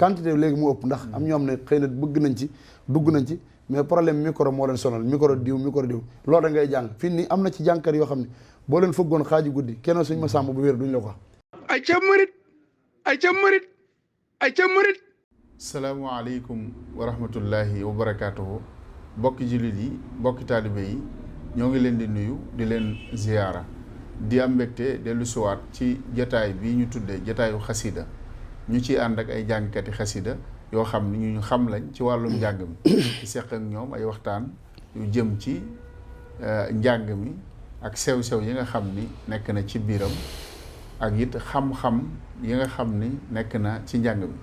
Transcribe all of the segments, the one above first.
quantité léegi mu ëpp ndax am ñoo xam ne xëy na bëgg nañ ci dugg nañ ci mais problème micro moo leen sonal micro diw loolu da ngay jàng fii nii am na ci jàngkat yoo xam ne boo leen fëggoon xaaju guddi kenn suñ ma sàmm bu wér duñ la ko wax. ay ca murit salaamaaleykum wa rahmatullahi wa barakaatuhu bokki jullit yi bokki taalibe yi ñoo ngi leen di nuyu di leen ziyaara di am mbégte dellu siwaat ci jataay bi ñu tuddee jataayu xasida ñu ciy ànd ak ay jàngkati xasida yoo xam ni ñu xam lañ ci wàllum njàng mi ci seq ak ñoom ay waxtaan yu jëm ci njàng mi ak sew-sew yi nga xam ni nekk na ci biiram ak it xam-xam yi nga xam ni nekk na ci njàng mi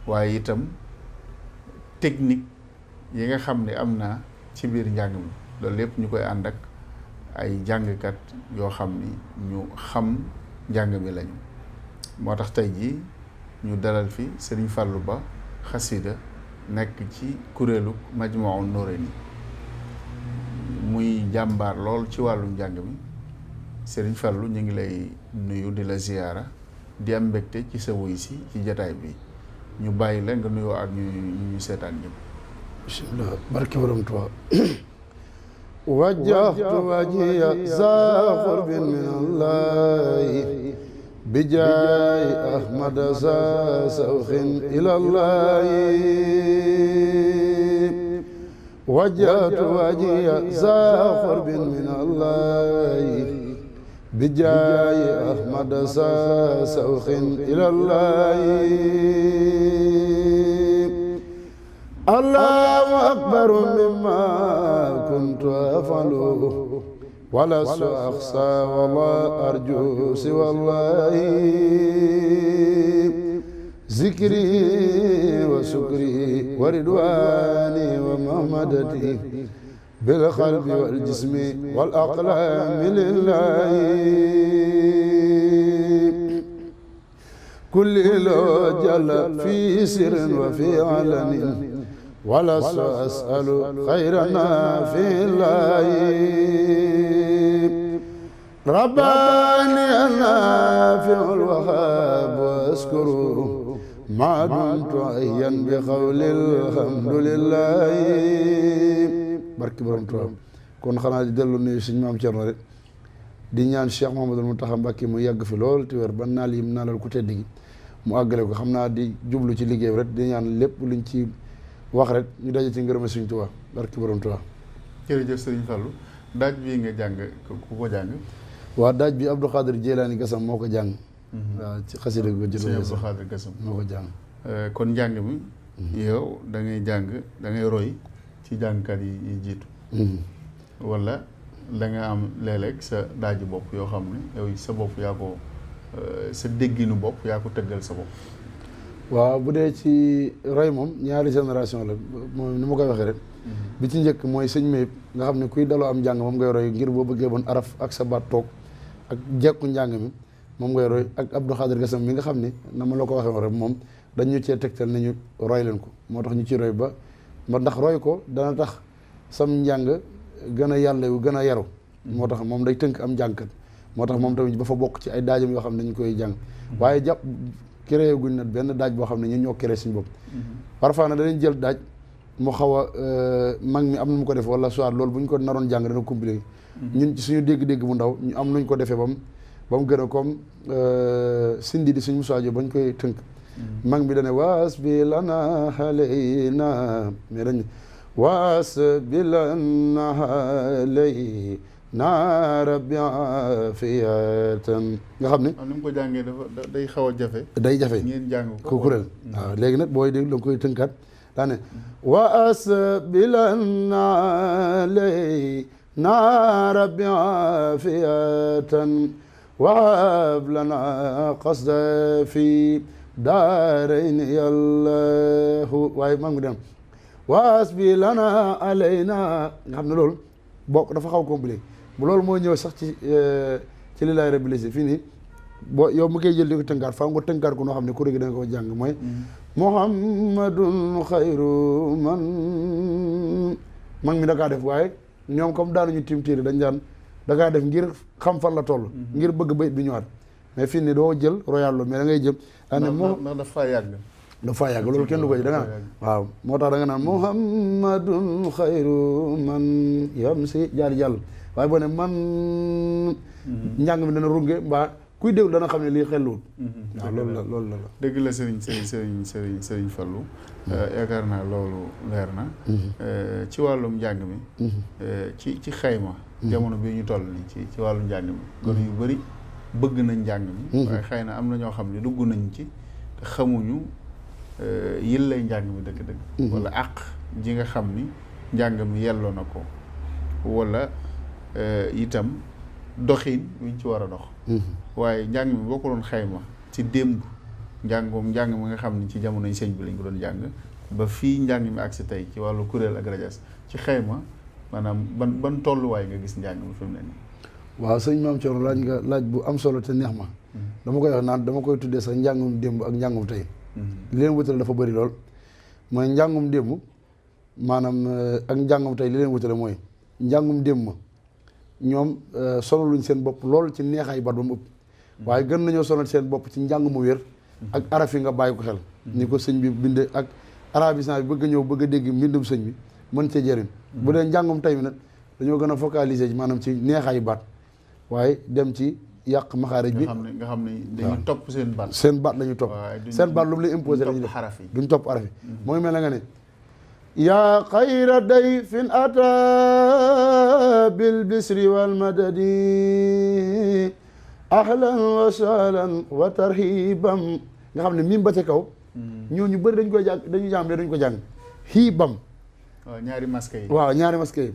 waaye itam technique yi nga xam ne am na ci biir njàng mi loolu lépp ñu koy ànd ak ay jàngkat yoo xam ni ñu xam njàng mi lañu moo tax tey jii ñu dalal fi Serigne Fallou Ba xasida nekk ci kuréelu Majmahun Nurayni muy jàmbaar lool ci wàllu njàng mi Serigne Fallou ñu ngi lay nuyu di la ziyaara di am mbégte ci sa wuy si ci jataay bi ñu bàyyi la nga nuyoo ak ñu seetaan ñëpp. bismillah barki borom Tuubaa wajjahtu wajhiya za qurbin min allahi bijaayi ahmada za sawxin ila allahi wajjahtu wajhiya za qurbin min allahi bijaayi ahmada za sawxin ila allahi allahu akbaru mimma kuntu afalu walastu axsa wala arju siwa allahi zikri wa sukri wa ridwani wa mahmadati bil qalbi wal jismi wal aqlami lillahi kulli loo jalla fi sirrin wa fi alanin walastu as'alu xayrana fi llahi rabbani nafi'ul wahhab waskuru ma dumtu hayyan bi qawlil hamdulillahi barki borom Tuubaa kon xanaa di dellu nuyu suñu maam Cerno rek di ñaan Cheikh Mouhamadoul Mountakha Mbacké mu yàgg fi lool te wér ba naal yim naalal ku tedd gi mu àggale ko xam naa di jublu ci liggéey rek di ñaan lépp luñ ci wax rek ñu daje ci ngërëma Sëriñ Tuubaa barki borom Tuubaa. jërëjëf Serigne Fallou daaj bii nga jàng ku ko jàng. waaw daaj bi Abdou Khadir Jeylaani Gassam moo ko jàng. waaw ci xasida ko jël Abdou Khadir Gassam moo ko jàng. kon njàng mi. yow da ngay jàng da ngay roy ci jàngkat yi jiitu. wala da nga am léeg-léeg sa daaji bopp yoo xam ne yow sa bopp yaa ko sa dégginu bopp yaa ko tëggal sa bopp. waaw bu dee ci roy moom ñaari génération la moom ni ma koy waxee rek. bi ci njëkk mooy sëñ Mayib nga xam ne kuy daloo am njàng moom ngay roy ngir boo bëggee bon araf ak sa baat toog ak jekku njàng mi moom ngay roy ak Abdou Khadir Gassam mi nga xam ne na ma la ko waxee woon rek moom dañu cee tegtal ne ñu roy leen ko moo tax ñu ci roy ba ndax roy ko dana tax sam njàng gën a yàlla yu gën a yaru moo tax moom day tënk am njàngkat moo tax moom tamit ba fa bokk ci ay daajam yoo xam ne dañu koy jàng waaye jàpp créé guñ nag benn daaj boo xam ne ñun ñoo créé suñu bopp parfois nag danañ jël daaj mu xaw a mag mi am na mu ko def wala soit loolu bu ñu ko naroon jàng dana compliqué ñun ci suñu dégg-dégg bu ndaw ñu am nuñ ko defee ba mu gën a comme sindi di suñu Moussa Diop bañ koy tënk mag bi dane waas bi lana halayna mais dañ waas bi lana halay naa rabbi afiyatan nga xam ne ni mu ko jàngee dafa day xaw a jafe. day jafe ngeen jàng ko kuréel waaw léegi nag booy dégg da nga koy tënkaat daa ne wa asbilan lay naa rabbi afiyatan wahab lana qasda fi daarayni yallahu waaye maa ngi dem wa asbilana alayna nga xam ne loolu bokk dafa xaw compliqué bu loolu moo ñëw sax ci li laay réblissé fii nii boo yow mu koy jël di ko tënkaat faaw nga tënkaat ko noo xam ne kuréel gi da nga ko jàng mooy muhammadun xayru man mi da kaa def waaye ñoom comme daanuñu tim téere dañ daan da kaa def ngir xam fan la toll ngir bëgg bayit bi ñëwaat mais fii nii doo jël royal lo mais da ngay jël ane moo ndax dafa yàgg dafa yàgg loolu kenn du ko ji da nga naan waaw moo tax da nga naan muhammadun xayru man yamsi jaari jàll waaye boo ne man njàng mi dana runge mbaa kuy déglu dana xam ne lii xelluwul waaw loolu la dëgg la sëriñ Fallou yaakaar naa loolu leer na ci wàllum njàng mi ci xayma jamono bi ñu toll nii ci wàllu njàng mi gone yu bëri bëgg nañ njàng mi waaye xëy na am na ñoo xam ne dugg nañ ci te xamuñu yil lay njàng mi dëgg-dëgg wala àq ji nga xam ni njàng mi yelloo na ko wala itam doxin wiñ ci war a dox waaye njàng mi boo ko doon xayma ci démb njàng mi nga xam ni ci jamonoy sëñ bi lañ ko doon jàng ba fii njàng mi agsi tey ci wàllu kuréel ak rajas ci xayma maanaam ban tolluwaay nga gis njàng mi fi mu ne nii waaw sëñ Maam Thierno laaj nga laaj bu am solo te neex ma dama koy wax naan dama koy tuddee sax njàngum démb ak njàngum tey li leen wutale dafa bëri lool mooy njàngum démb maanaam ak njàngum tey li leen wutale mooy njàngum démb ñoom sonaluñ seen bopp lool ci neexaay baat ba mu ëpp waaye gën nañoo sonal seen bopp ci njàng mu wér ak araf yi nga bàyyi ko xel ni ko sëñ bi binde ak arabisant bi bëgg a ñëw bëgg a dégg mbindum sëñ bi mën cee jëriñ bu dee njàngum tey mi nag dañoo gën a focaliser maanaam ci neexaayu baat waaye dem ci yàq maxaarij bi nga xam ne dañuy topp seen baat la ñuy topp seen baat lu mu lay imposé la ñuy def duñ topp araf yi mooy mel na nga ne yaa xayra dayfin ata bil bisri wal madadi ahlan wa sahlan wa tarhibam nga xam ne mim ba ca kaw ñooñu bëri dañ koy jàng dañuy jàng dañ ko jàng xiibam waaw ñaari masque yi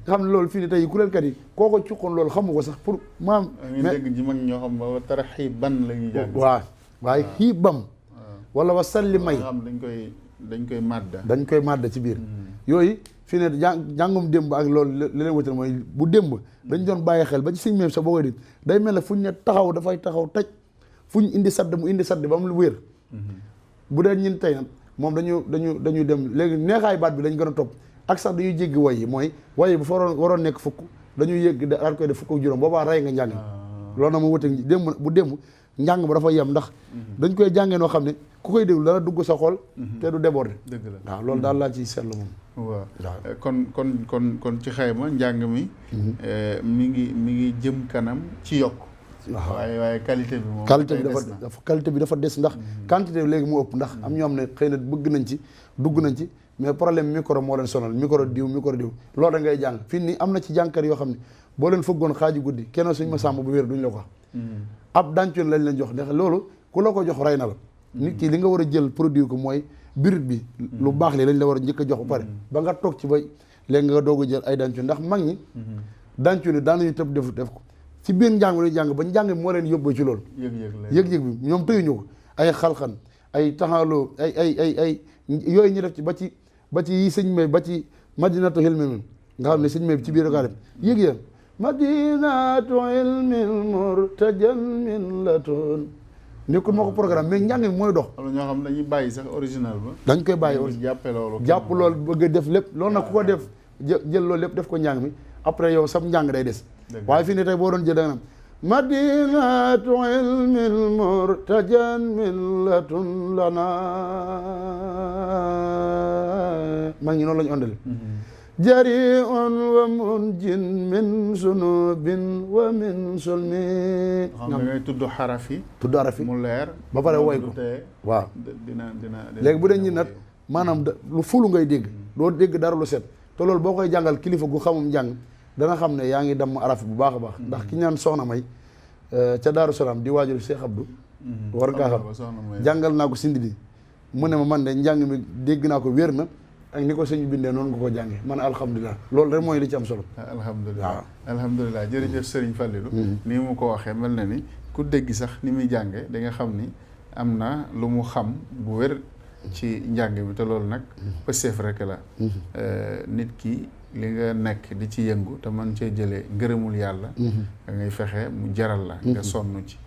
nga xam ne loolu fii ni tey kuréelkat yi koo ko cuqoon loolu xamu ko sax pour maam mais dégg ji mag ñoo xam ba tarhiban la ñuy jàng waaw waaye xiibam wala wa salli may xam dañ koy màdda ci biir yooyu fii ne jàngum démb ak loolu li leen wutal mooy bu démb dañ doon bàyyi xel ba ci sëñ meem sax boo koy dit day mel ne fu ñu ne taxaw dafay taxaw taj fu ñu indi sadd mu indi sadd ba mu lu wér bu dee ñun tey nag moom dañu dem léegi neexaay baat bi dañ gën a topp ak sax dañuy jéggi woy yi mooy woy yi bu fa waroon nekk fukk dañuy yégg daal koy def fukk ak juróom boobaa rey nga njàng loolu nag mu wute démb bu démb njàng ba dafa yem ndax dañ koy jàngee noo xam ne ku koy déglu dana dugg sa xol te du déborder dëgg la waaw loolu daal laa ci seetlu moom waaw kon ci xayma njàng mi mi ngi jëm kanam ci yokk waaye qualité bi moom qualité bi dafa des ndax quantité bi léegi mu ëpp ndax am ñoo xam ne xëy na bëgg nañ ci dugg nañ ci mais problème micro moo leen sonal micro diw loolu da ngay jàng fii nii am na ci jàngkat yoo xam ne boo leen fëggoon xaaju guddi kenn suñ ma sàmm bu wér duñ la ko ab dàncoon lañ leen jox ndax loolu ku la ko jox rey na la nit ki li nga war a jël produit ko mooy birit bi lu baax li lañ la war a njëkk a jox ba pare ba nga toog ci ba léegi nga doog a jël ay dàncoon ndax mag ñi dàncoon ni daanañu tëb def ko ci biir njàng lañu jàng ba njàng moo leen yóbbu ci loolu yëg-yëg bi ñoom tëyuñu ko ay xalxan ay taxaaloo ay yooyu ñu def ci ba ci yi sëñ may ba ci madinatu hilmin nga xam ne sëñ may bi ci biir kaa def yëg madinatu ilmin murtajan min latun nekkul moo ko programme mais njàng mi mooy dox am na ñoo xam dañuy bàyyi sax original ba dañ koy bàyyi jàpp loolu bëgg a def lépp loolu nag ku ko def jël loolu lépp def ko njàng mi après yow sam njàng day des waaye fii ne tey boo doon jël da nga naan madinatu ilmin murtajan min latun lana maa ngi noonu la ñu ondale jari'un wa munjin min sunubin wa min sulmi xam nga ngay tudd xaraf yi mu leer ba pare woy ko waaw dina léegi bu dee ñi nag maanaam lu fulu ngay dégg doo dégg dara lu set te loolu boo koy jàngal kilifa gu xamum njàng dana xam ne yaa ngi damm araf bu baax a baax ndax ki ñaan soxna may ca Daaru Salaam di waajur Cheikh Abdou war ngaa xam jàngal naa ko sindi di mu ne ma man de njàng mi dégg naa ko wér na ak ni ko sëñ bindee noonu nga ko jàngee man alhamdulilah loolu rek mooy li ci am solo alhamdulilah jërëjëf Serigne Fallilou ni mu ko waxee mel na ni ku dégg sax ni muy jànge da nga xam ni am na lu mu xam bu wér ci njàng mi te loolu nag pëseef rek la nit ki li nga nekk di ci yëngu te man cee jëlee ngërëmul yàlla da ngay fexe mu jaral la nga sonn ci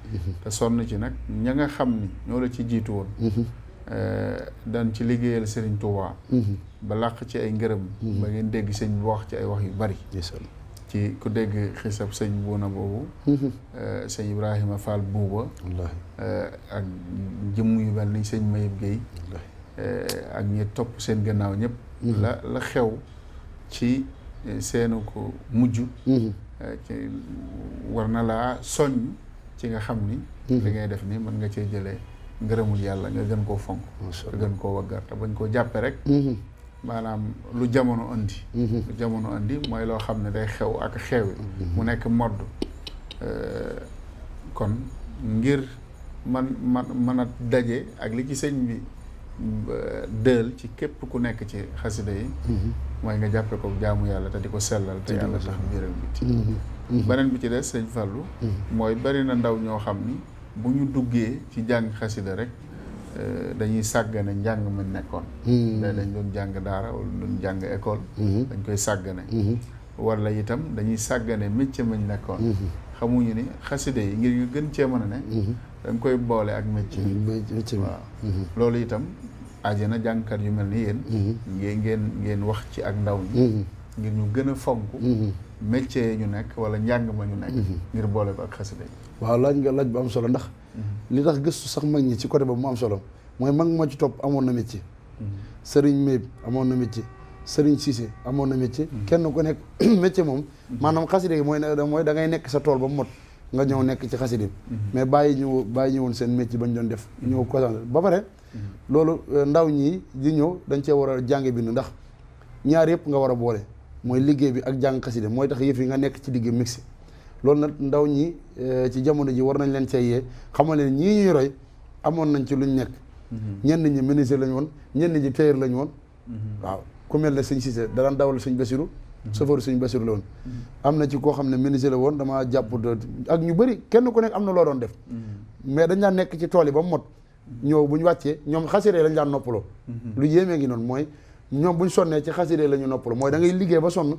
te sonn ci nag ña nga xam ni ñoo la ci jiitu woon daan ci liggéeyal Serigne Touba ba làq ci ay ngërëm ba ngeen dégg sëñ bi wax ci ay wax yu bari ci ku dégg xisab sëñ Buuna boobu sëñ Ibrahima Fall Buuba ak jëmm yu mel ni sëñ Mayib Guèye ak ñi topp seen gannaaw ñëpp la xew ci seenu ko mujj ci war na laa soññ ci nga xam ni li ngay def ni mën nga cee jëlee ngërëmul yàlla nga gën koo fonk nga gën koo waggar te bañ koo jàppe rek maanaam lu jamono andi lu jamono andi mooy loo xam ne day xew ak xewi mu nekk modd kon ngir man a daje ak li ci sëñ bi dël ci képp ku nekk ci xasida yi mooy nga jàppe ko jaamu yàlla te di ko sellal te yàlla tax biir ak biti beneen bi ci des sëñ Fallou mooy bari na ndaw ñoo xam ni bu ñu duggee ci jàng xasida rek dañuy sàggane njàng ma nekkoon dañ doon jàng daara wala doon jàng école dañ koy sàggane wala itam dañuy sàggane métier mañ nekkoon xamuñu ni xasida yi ngir ñu gën cee mën a ne dañ koy boole ak métier waaw loolu itam aje na jàngkat yu mel ni yéen ngeen wax ci ak ndaw ñi ngir ñu gën a fonk métier yi ñu nekk wala njàng ma ñu nekk ngir boole ko ak xasida yi waaw laaj nga laaj bu am solo ndax li tax gëstu sax mag ñi ci côté boobu mu am solo mooy mag moo ci topp amoon na métier Serigne Mayib amoon na métier Serigne Cissé amoon na métier kenn ku nekk métier moom maanaam xasida yi mooy da ngay nekk sa tool ba mot nga ñëw nekk ci xasida mais bàyyi ñëwoon seen métier ba ñu doon def ñëw ko ba pare loolu ndaw ñi di ñëw dañ cee war a jànge bind ndax ñaar yëpp nga war a boole mooy liggéey bi ak jàng xasida mooy tax yëf yi nga nekk ci liggéey mixé loolu nag ndaw ñi ci jamono ji war nañ leen cee yee xamal leen ñii ñuy roy amoon nañ ci luñ nekk ñenn ñi menuisier lañ woon ñenn ñi tailleur lañ woon waaw ku mel ne sëñ Cissé da daan dawal sëñ Basiru chauffeur sëñ Basiru la woon am na ci koo xam ne menuisier la woon dama jàpp ak ñu bëri kenn ku nekk am na loo doon def mais dañ daan nekk ci tool yi ba mu mot ñëw bu ñu wàccee ñoom xasida lañ daan noppaloo lu yéemee ngi noonu mooy ñoom bu ñu sonnee ci xasida la ñu noppaloo mooy da ngay liggéey ba sonn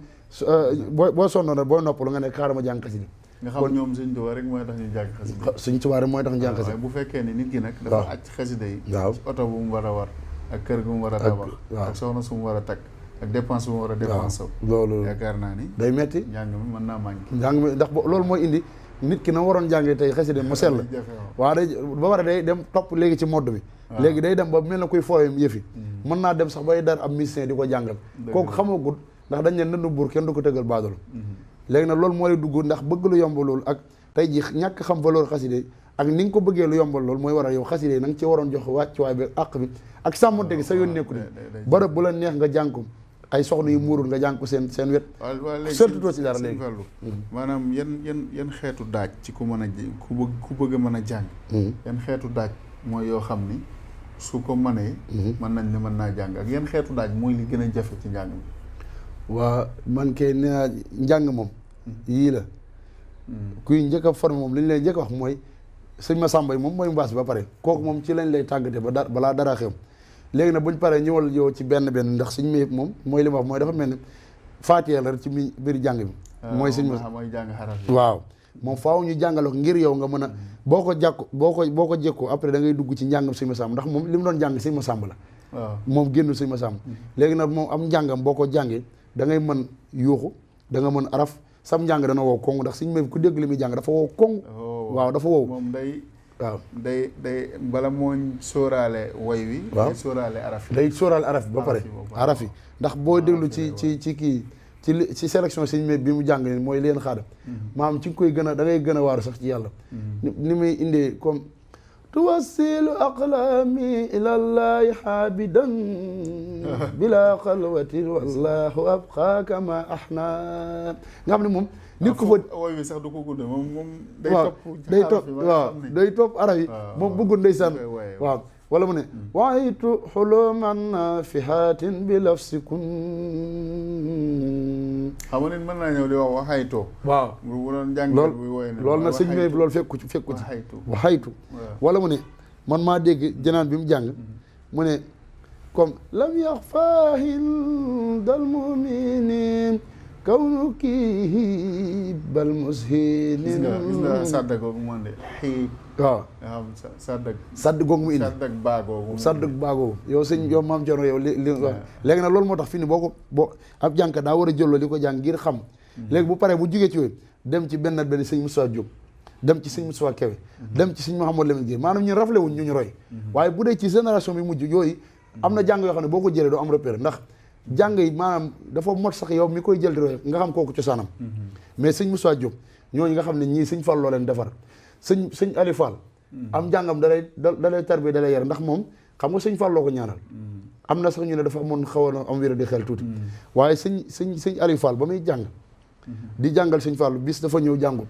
boo sonnoon rek booy noppalu nga nekk xaaral ma jàng xasida nga xam ñoom Sëñ Tuubaa rek mooy tax ñu jàng xasida Sëñ Tuubaa rek mooy tax ñu jàng xasida bu fekkee ne nit ki nag dafa aj xasida yi ci oto bu mu war a war ak kër gu mu war a tabax ak soxna su mu war a takk ak dépense bu mu war a dépense loolu yaakaar naa ni day metti njàng mi mën naa manqué njàng mi ndax loolu mooy indi nit ki na waroon jàngee tey xasida mu sell waaw day ba pare day dem topp léegi ci modd bi léegi day dem ba mel na kuy fooyam yëfi mën naa dem sax bay dar ab musicien di ko jàngal kooku xamagul ndax dañ ne nëndu buur kenn du ko tëggal baadolo léegi nag loolu moo lay dugg ndax bëgg lu yomb loolu ak tey ji ñàkk xam valeur xasida ak ni nga ko bëggee lu yombal loolu mooy waral yow xasida yi na nga ci waroon jox wàccuwaay bi àq bi ak sàmmonte gi sa yoon nekku ni bërëb bu la neex nga jàng ko ay soxna yu muurul nga jàng ko seen wet surtout si dara léegi maanaam yan xeetu daaj ci ku mën a ku bëgg a mën a jàng yan xeetu daaj mooy yoo xam ni su ko mënee mën nañ ne mën naa jàng ak yan xeetu daaj mooy li gën a jafe ci njàng mi waa man kay nee naa njàng moom yii la kuy njëkk a formé moom li ñu lay njëkk a wax mooy sëñ Massamba yi moom mooy mbaas bi ba pare kooku moom ci lañ lay tàggate ba balaa dara xew léegi nag buñ paree ñëwal yow ci benn ndax suñ Mayib moom mooy li ma wax mooy dafa mel ni faatiya la ci biir jàng bi mooy suñ mooy jàng xaraf waaw moom faaw ñu jàngale ko ngir yow nga mën a boo ko jekkoo après da ngay dugg ci njàngam sëñ Massamba ndax moom li mu doon jàng sëñ Massamba la moom génnul sëñ Massamba léegi nag moom am njàngam boo ko jàngee da ngay mën yuuxu da nga mën araf sam njàng dana wow koŋ ndax suñ Mayib ku dégg li muy jàng dafa wow koŋ waaw dafa wow moom waaw day bala moo sóoraale woy wi day sóoraale araf yi day sóoraale araf bi ba pare araf yi ndax boo déglu ci kii ci sélection sëñ Mayib bi mu jàng ni mooy leen xaadam maam ci nga koy gën a da ngay gën a waaru sax ci yàlla ni muy indee comme tuwassilu aqlaami ilallahi xaabidan bila xalwatin wallahu abqaaka ma ahna nga xam ne moom nit ko fa woy bi sax du ko gudd moom day topp araf yi moom bëggul ndeysaan waaw wala mu ne waaytu xuluman nafihatin bi lafsikun xam nga nit mën naa ñëw di wax waxaytoo waaw bu doon jàngal buy woy ne loolu nag sëñ Mayib loolu fekku ci waxaytu wala mu ne man maa dégg janaan bi mu jàng mu ne comme lam yaxfa indal muminin kawnuki bal mushinin gis nga sàdda googu mu ande xii waaw nga xam sadd googu mu indi sadd baagoogu yow sëñ yow maam Cerno yow li wax léegi nag loolu moo tax fi ni boo ab jànk daa war a jëlloo li ko jàng ngir xam léegi bu paree bu jugee ci yooyu dem ci benn sëñ Moussa Diop dem ci sëñ Moussa Kewe dem ci sëñ Mouhamadou Lamine Guèye maanaam ñu raflé wuñ ñu roy waaye bu dee ci génération bi mujj yooyu am na jàng yoo xam ne boo ko jëlee doo am repère ndax jàng yi maanaam dafa mot sax yow mi koy jël di roy nga xam kooku cosaanam mais sëñ Moussa Diop ñooñu nga xam ne ñii sëñ Fall loo leen defar sëñ Ali Fall am jàngam dalay tarbi dalay yar ndax moom xam nga sëñ Fall loo ko ñaanal am na sax ñu ne dafa amoon xawoon am wéra di xel tuuti waaye sëñ Ali Fall ba muy jàng di jàngal sëñ Fall bis dafa ñëw jàngul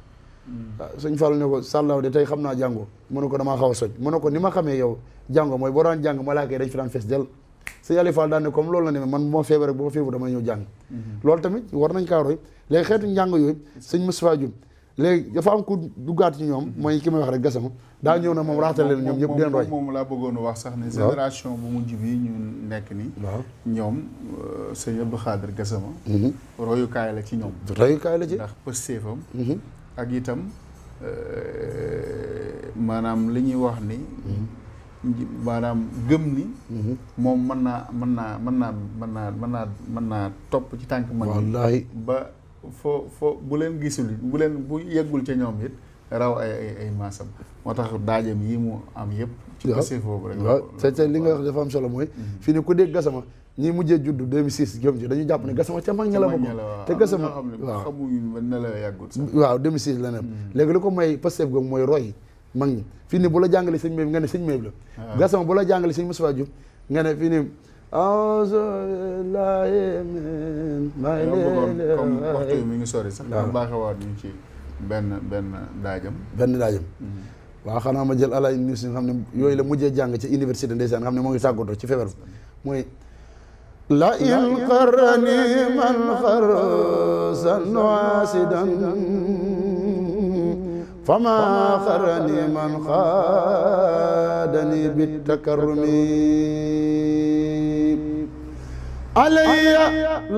sëñ Fall ne ko sàllaaw de tey xam naa jàngoo mu ne ko damaa xaw a soj mu ne ko ni ma xamee yow jàngoo mooy boo daan jàng malaaka yi dañ fi daan fees del sëñ Ali Fall daan ne comme loolu la ne man bu ma feebar rek bu ma feebar damay ñëw jàng loolu tamit war nañ kaa roy léegi xeetu njàng yooyu sëñ Moustapha Diop léegi dafa am ku duggaat ci ñoom mooy ki may wax rek Gassama daa ñëw na moom raxtal leen ñoom ñëpp di leen roy moom laa bëggoon wax sax ne génération bu mujj bi ñu nekk ni ñoom sëñ Abdou Khadir Gassama royukaay la ci ñoom royukaay la ci ndax pëstéefam ak itam maanaam li ñuy wax ni maanaam gëm ni moom mën naa topp ci tànk mag wallaahi ba foo bu leen gisul bu yeggul ca ñoom it raw ay maasam moo tax daajam yi mu am yëpp ci passé boobu rek waaw te li nga wax dafa am solo mooy fii ni ku dégg Gassama ñi mujjee juddu 2006 jëm ci dañu jàpp ne Gassama ca mag ña la bokk te Gassama waaw xamuñu ne la yàggul sax waaw 2006 la ne léegi li ko may passé googu mooy roy mag ñi fii ni bu la jàngale sëñ Mayib nga ne sëñ Mayib la Gassama bu la jàngale sëñ Moustapha Diop nga ne fii ni comme waxtu mi ngi sori sax ma baaxewaat ñu ci benn daajam waaw xanaa ma jël alaay ni xam ne yooyu la mujjee jàng ci université ndeysaan xam ne moo ngi tàggatoo ci feebar mooy la in qarrani man xarsan wasidan fama qarrani man xaadani bit takarrumi alayya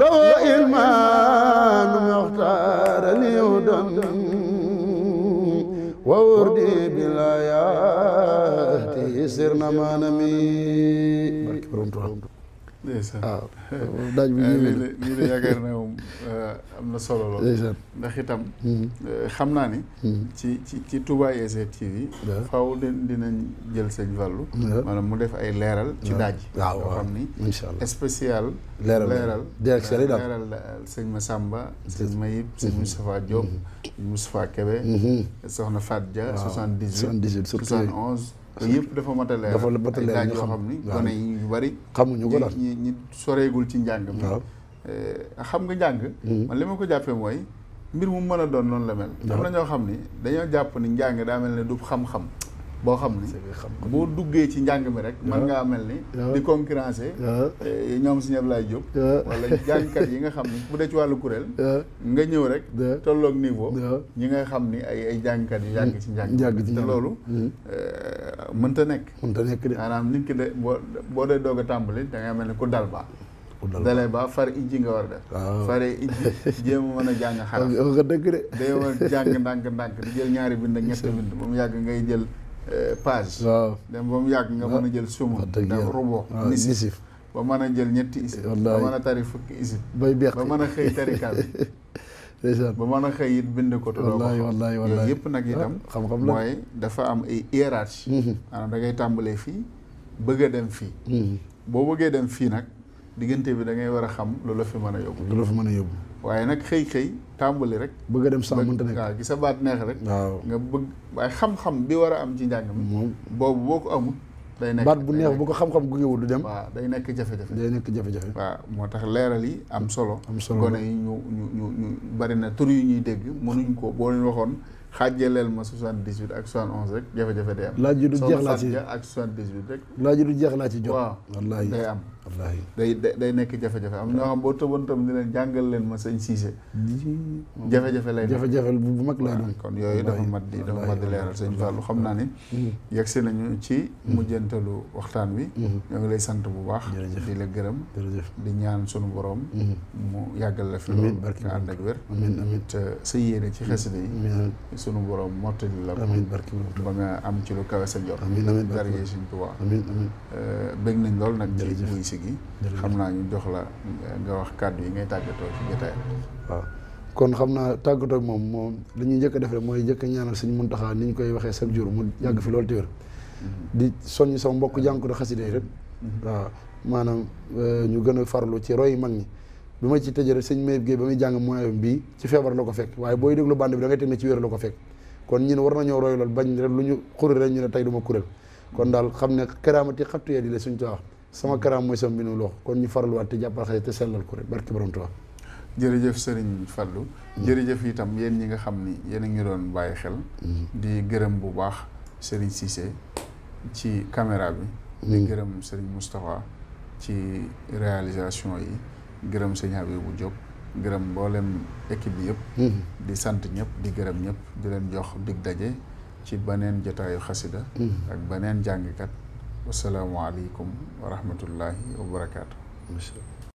law ilman muxtaar li hudan wa urdi bilayaati sirna maanami barke borom Tuubaa waaw daaj bi lii de yaakaar naa moom am na solo lool ndax itam xam naa ni ci Touba EZ TV faw dinañ jël sëñ Fallou maanaam mu def ay leeral ci daaj waaw yoo xam ni incha allah spécial leeral sëñ Massamba sëñ Mayib sëñ Moustapha Diop Moustapha Kébé soxna Fat Dia 78 71 yëpp dafa mat a leer ay daaj yoo xam ni gone yi yu bari xamuñu ko daal ñi soreegul ci njàng mi xam nga njàng man li ma ko jàppee mooy mbir mu mën a doon noonu la mel am na ñoo xam ni dañoo jàpp ni njàng daa mel ne du xam-xam boo xam ni boo duggee ci njàng mi rek mën ngaa mel ni di concurrencer ñoom si Ablaye Diop wala jàngkat yi nga xam ni bu dee ci wàllu kuréel nga ñëw rek tolloog niveau ñi nga xam ni ay jàngkat yu yàgg ci njàng te loolu mënta nekk de maanaam nit ki de boo dee doog a tàmbali da nga mel ni ku dal ba dalee ba far ijji nga war a def fare ijji jéem a mën a jàng xaraf nga dëgg de day war a jàng ndànk di jël ñaari bind ak ñetti bind ba mu yàgg ngay jël page dem ba mu yàgg nga mën a jël suma def rubo nisif ba mën a jël ñetti isib ba mën a tari fukki isib bay beex ba mën a xëy tarikaat ba mën a xëy it bind ko te doo ko yooyu yëpp nag itam xam-xam la mooy dafa am ay hiérarchie maanaam da ngay tàmbalee fii bëgg a dem fii boo bëggee dem fii nag diggante bi da ngay war a xam lu la fi mën a yóbbu waaye nag xëy tàmbali rek bëgg a dem sans mënta nekk waaw gi sa baat neex rek nga bëgg waaye xam-xam bi war a am ci njàng mi moom boobu boo ko amul day nekk baat bu neex bu ko xam-xam gungewul du dem waaw day nekk jafe-jafe waaw moo tax leeral yi am solo gone yi ñu bari na tur yu ñuy dégg mënuñ ko boo leen waxoon xaajaleel ma 78 ak 71 rek jafe-jafe day am laaj yi du jeex laa ci ak 78 rek laaj yi du jeex laa ci jox waaw wallaahi day am wallaahi day nekk jafe-jafe am ñoo xam boo tëboon tam ni leen jàngal leen ma sëñ Cissé jafe-jafe lay jafe-jafe bu mag lay doon kon yooyu dafa mat di leeral sëñ Fallou xam naa ni yegsi nañu ci mujjantalu waxtaan wi ñoo ngi lay sant bu baax di la gërëm di ñaan sunu borom mu yàggal la fi loolu nga ànd ak wér te sa yéene ci xasida yi sunu borom mottali la ko ba nga am ci lu kawe sa jot darje Sëñ Tuubaa bëgg nañ lool nag ci buy si gi xam naa ñu jox la nga wax kàddu yi ngay tàggatoo ci jotaay waaw kon xam naa tàggatoo ak moom li ñuy njëkk a def rek mooy njëkk a ñaanal Sëñ Muntaxa ni ñu koy waxee chaque jour mu yàgg fi loolu te wér di soññ sama mbokk jànkudu xasida yi rek waaw maanaam ñu gën a farlu ci roy mag ñi bi ma ci tëjee rek sëñ Mayib Guèye ba muy jàng mooy bii ci feebar la ko fekk waaye booy déglu bande bi da ngay teg ne ci wér la ko fekk kon ñun war nañoo roy loolu bañ rek lu ñu xuri rek ñu ne tey du ma kuréel kon daal xam ne karaamati xattu yee di la suñ wax sama karaam mooy sama mbinu loxo kon ñu farluwaat te jàppal xale te sellal ko rek barki borom Tuubaa jërëjëf Serigne Fallou jërëjëf itam yéen ñi nga xam ni yéen a ngi doon bàyyi xel di gërëm bu baax Serigne Cissé ci caméra bi di gërëm Serigne Moustapha ci réalisation yi gërëm sëñ Habibou Diop gërëm mboolem équipe bi yëpp di sant ñëpp di gërëm ñëpp di leen jox dig daje ci beneen jotaayu xasida ak beneen jàngkat wasalaamualeykum wa rahmatullahi wa barakaatu.